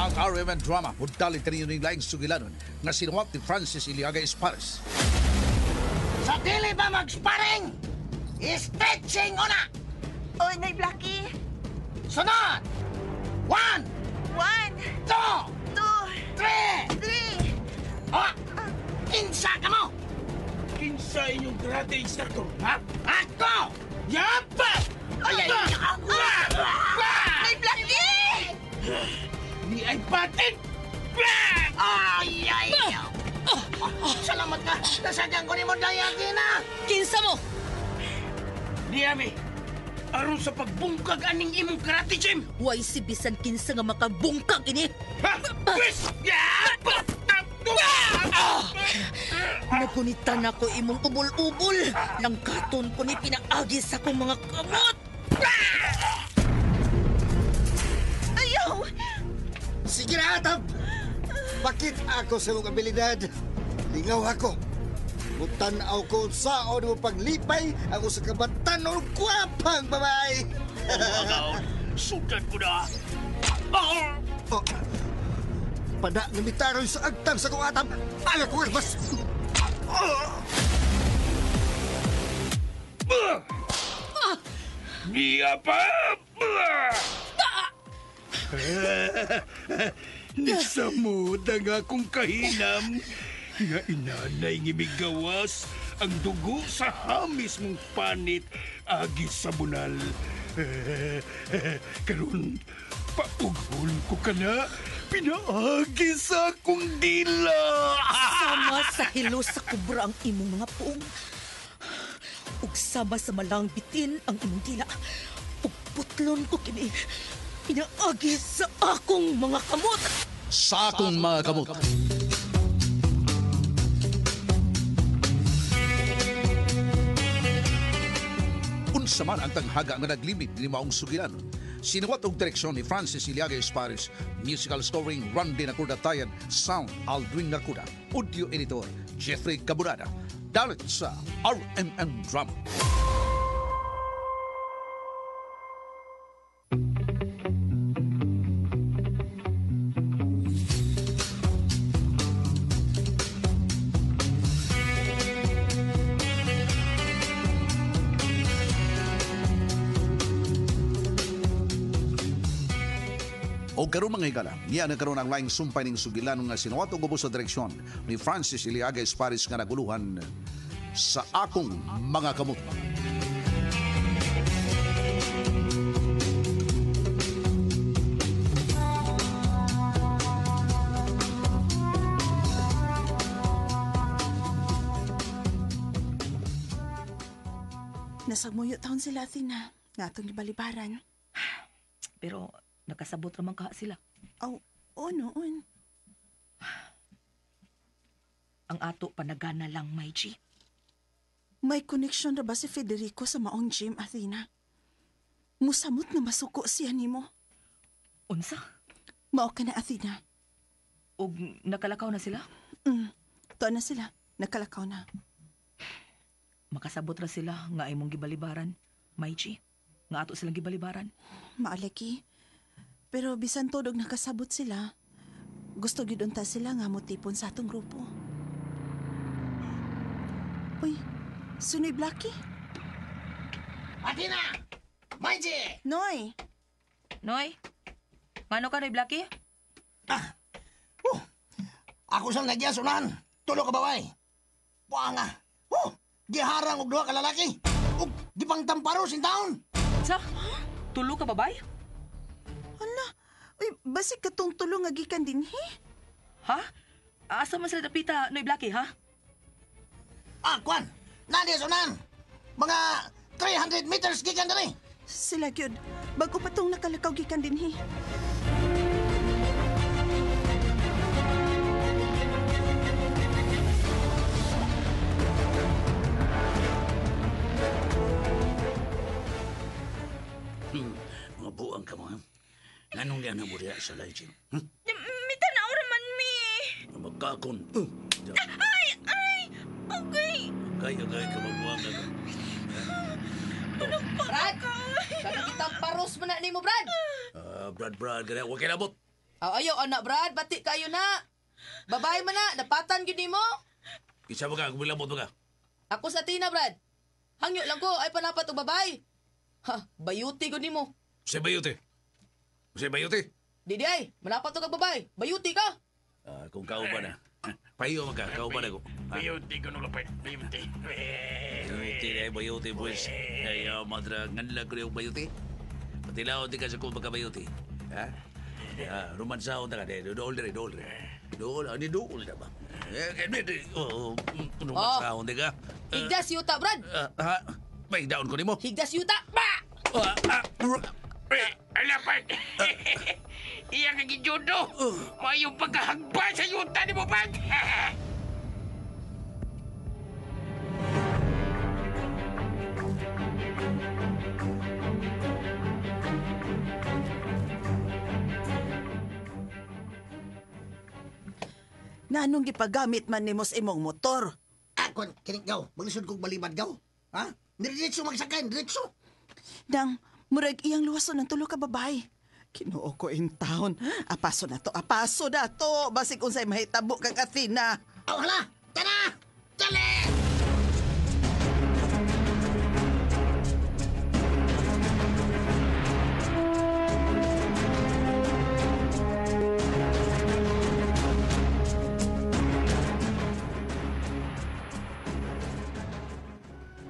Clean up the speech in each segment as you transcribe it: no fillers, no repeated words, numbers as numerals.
Ang RMN Drama mudali kaniyo ning laing sugilanon nga sinuwat ni Francis Iliaga Espares. Sa dili ba mag-sparring? Stretching una! Oy, Nay Blackie! Sunod! 1, 1, 2, 2, 3! 3! Oh! Kinsa ka mo? Kinsa inyong karate instructor, ha? Ako! Yapa! Ay, ay, ay! Nay Blackie! Ni ay patin! Ay, ay! Salamat ka! Nasagyan ko ni mo Dayagina! Kinsa mo? Niami, aron sa pagbungkag aning imong karate gym! Way si bisan kinsa nga makabungkag ini. Ha? Pwes! Yapa! Nagunitan ako imong ubol-ubol. Langkaton ko ni pinaagi sa akong mga kamot. Ayaw! Sige na, Atab! Bakit ako sa mong abilidad? Lingaw ako. Mutanaw ko saon mo paglipay ang usa ka batanon gwapang babae. Agaw, sudan ko na! Oh. Pada nga mitaroy sa agtang sa kong atab. Aga ko mas. Niya pa! Nisamod ang akong kahinam nga inanay ngimigawas ang dugo sa hamis mong panit agi sa bunal. Karon paughol ko ka na, pinaagi sa akong dila. Sama sa hilo sa kubra ang imong mga puong. Ug sama sa malang bitin ang imong dila. Ug putlon ko kini. Pinaagi sa akong mga kamot. Sa akong mga kamot. Unsa man ang tanghaga nga naglimit ni maong sugilanon. Sinuwat og direksyon ni Francis Iliaga Espares, musical scoring Randy Nakuda Tayan, sound Aldrin Nakuda, audio editor Jeffrey Caburada. Dalit sa RMN Drama. O karon mga higala, niya na karon ang laing sumpay ning sugilanon nga sinuwat og ubos sa direksyon ni Francis Iliaga Espares nga naguluhan sa akong mga kamot. Nasagmuyo taon sila, Athena. Nga atong gibalibaran. Pero nakasabot raman kaha sila. Aw, oo noon. Ang ato panagana lang, Maiji. May connection ra ba si Federico sa maong gym, Athena? Musamot nga masuko siya nimo. Unsa? Mao ka na, Athena. Og nakalakaw na sila? Tuwa na sila. Nakalakaw na. Makasabot ra sila nga imong gibalibaran, Maiji. Nga ato silang gibalibaran. Maalaki. Pero bisan todo og nakasabot sila, gusto gyud unta sila nga motipon sa atong grupo. Uy, sunoy Blackie. Athena! Maiji! Noy! Noy, ngano ka, Noy Blackie? Ah! Oh! Ako sang nagyasunan. Tulo ka baway. Buanga. Oh! Giharang og duha ka lalaki. Ug gipangtamparo sin taon. Sa? Tulo ka babay? Hala, uy, basig katong tulo nga gikan dinhi. Ha? Asa man sila dapita, Noy Blackie, ha? Ah, kwan. Nadi sunan. Mga 300 meters gikan diri. Sila gyud. Bago pa tong nakalakaw gikan dinhi. Mga buang ka mo, ha? Nganong niya na mo diya sa lain? Mitanaw raman mi. Magkakon. Ay, ay! Okay. Kaya ka mabuang ka. Brad! Kana kitang paros man na nimo, Brad! Brad, Brad, ganyan. Huwag kinabot. Ayaw, anak, Brad. Bati kayo na. Babay man na. Napatan gyud nimo. Isa ba ka? Kumilabot ba ka? Ako sa Tina, Brad. Hangyo lang ko. Ay panapat og babay. Ha, bayuti ko nimo. Sa bayuti. Sa bayuti. Di ay. Manapat og babay. Bayuti ka. Kung kauban na. Pahiyo man ka. Kauban ako. Bayuti ko nung kapit. Bayuti. Bayuti na bayuti, boys. Ay, madra, nganla ko yung bayuti. Patilaw di ka sa kung magkabayuti. Ha? Romansaon na ka. Dool na rin, dool na. Dool, ani dool na ba? Romansaon di ka. Higdas yuta, Brad. Ha? May daon ko nimo. Higdas yuta. Ba! Ala, Bart. Iya ka gijudo. Mayong pagkahagba sa yuta ni mo, Bart. Nanong gipagamit man nimo sa imong motor? Kon, kining gaw. Maglisod kong balibad gaw. Ha? Diretso magsakay, diretso. Dang, murag iyang luwason ng tulo ka babay. Kinuo ko in town. Apaso na to, apaso na to. Basig unsay mahitabo kang Athena. Aw, hala! Tara! Dali!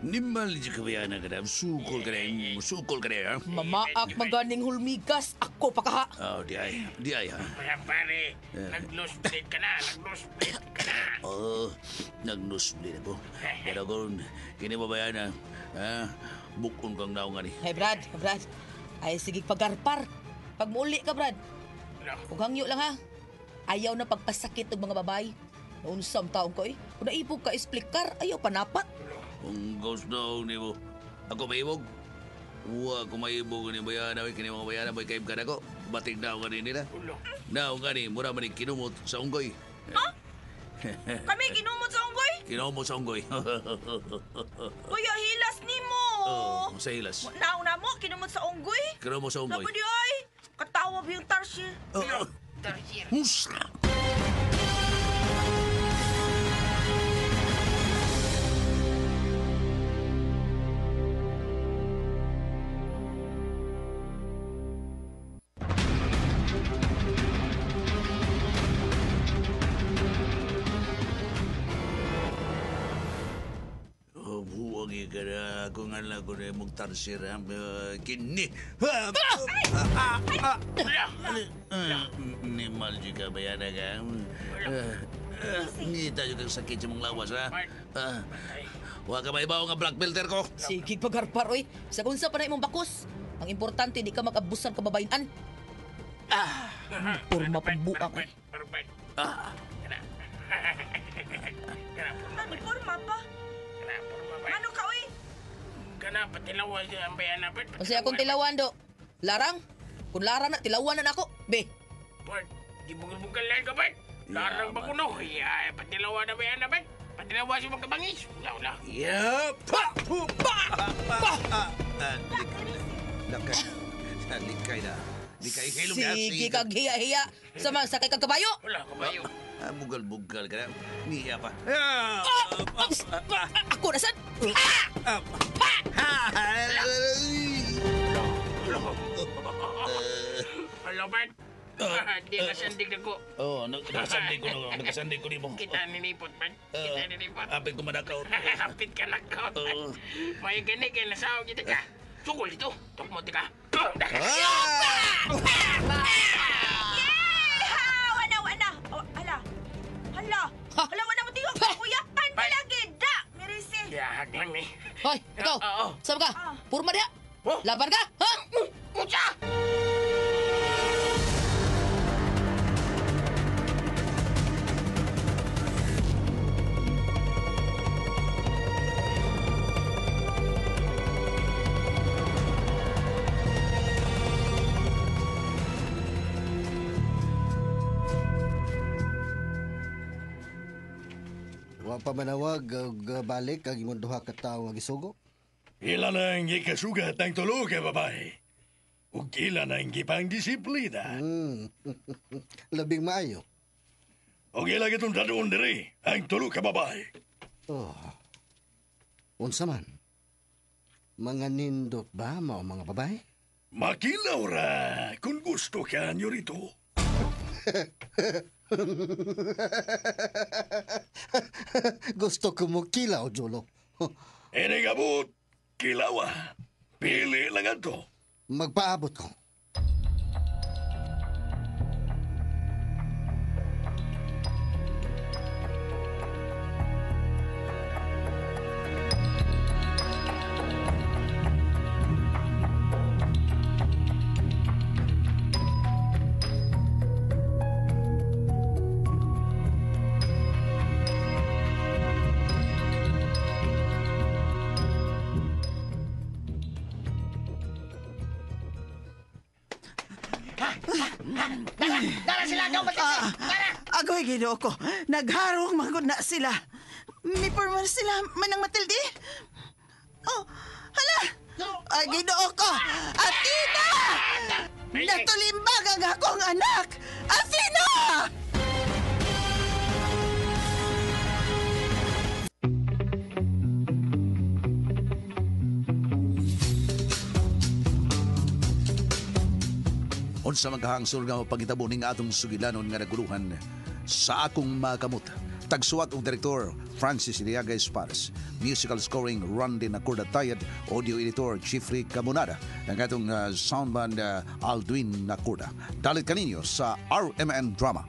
Nimal di kabayana ka na. Sukol ka na. Sukol ka na. Mamaak maganing hulmigas. Ako pa kaha. Oh, di ay. Di ay, ha? Pare, nag-nosebleed ka na. Nag-nosebleed ka na. Oo, nag-nosebleed ako. Pero kung kinibabayana, ha? Bukon kang naungan ni. Hey, Brad. Brad. Ay, sige pagarpar. Pag muuli ka, Brad. Ug hangyo lang, ha? Ayaw na pagpasakit ng mga babay. Naunsam taong ko, eh. Kung naipog ka, esplikar, ayaw panapat. Kung gusto ni mo, ako maibog. Uwa, ako maibog ni bayana, kini mga bayana, may kaib ka na ko. Bating na nga nila. Naong nga ni, mura man kinumot sa unggoy. Ha? Kami kinumot sa unggoy? Kinumot sa unggoy. Kuya, hilas ni mo. Oh, sa hilas. Naong na mo, kinumot sa unggoy? Kinumot sa unggoy. Sabi di ay, katawa ba yung tarsier? Tarsier. Husra! Ako nga lang ko na mong tarsir kini. Ni Malji ka ba yan ka? Ngita yung sakit sa mong lawas, ha? Huwag ka maibaw nga black belter ko. Sige, pagarpar, oy. Sa kunsa pa na imong bakos. Ang importante, di ka mag-abusan kababayan. Purma pagbuak, oy. Ano, purma pa? Ano ka, oy? Kana, patilawan siya ang bayan na, Bert. Kasi akong tilawan, do. Larang? Kung larang na, tilawan na ako. Be. Bert, di bugal-bugal lang ka, Bert. Larang ba ko no? Yeah, patilawan na bayan na, Bert. Patilawan siya magkabangis. Wala, wala. Yeah. Pa! Pa! Pa! Lakay. Likay na. Likay. Hilong na. Sige kag hiya-hiya. Sama, sakay kag kabayo. Wala, kabayo. Bugal-bugal ka na. Niya pa. Ako na sad. Hello, Bert. Di nasandig ako. Oo, nakasandig ko. Nakasandig ko nimo. Kita ninipot, Bert. Kita ninipot. Apit ko manakaut. Apit ka nakaut. May gani kay nasaw kita ka. Sukol dito. Tukmo ka. Wala, wala. Hala. Hala. Hala, wala mo tingog. Kuya, pan lagi. Da, Mirisi. Yahag lang ni. Hoy, ikaw. Saan ka? Purma diha. Laban ka? Ha? Musa! Wa pa manawag og balik ang imong duha ka tawo nga gisugo. Ila nang ikasugat ang tulo ka babae. Ug ila na ang gipang disiplina. Labing maayo. Ug ila gitong dadoon diri ang tulo ka babae. Oh. Unsa man? Mga nindot ba mao mga babae? Makilaw ra kung gusto ka nyo rito. Gusto ko mo kilaw, Jolo. Inigabot, kilawa. Pili lang ato. Magpaabot ko. Dara sila, ikaw Matilde! Dara! Agoy, Ginoo ko. Nagharong magod na sila. Mi man sila, Manang Matilde. Oh, hala! Ay, Ginoo ko! Athena! Natulimbag ang akong anak! Athena! Unsa magkahangsol nga mapangitabo ning atong sugilanon nga naguluhan sa akong makamot. Tagsuwat og direktor Francis Iliaga Espares. Musical scoring Randy Nacorda Tayad, audio editor Jeffrey Camonada, ang atong soundman Aldwin Nacorda. Dalit kaninyo sa RMN Drama.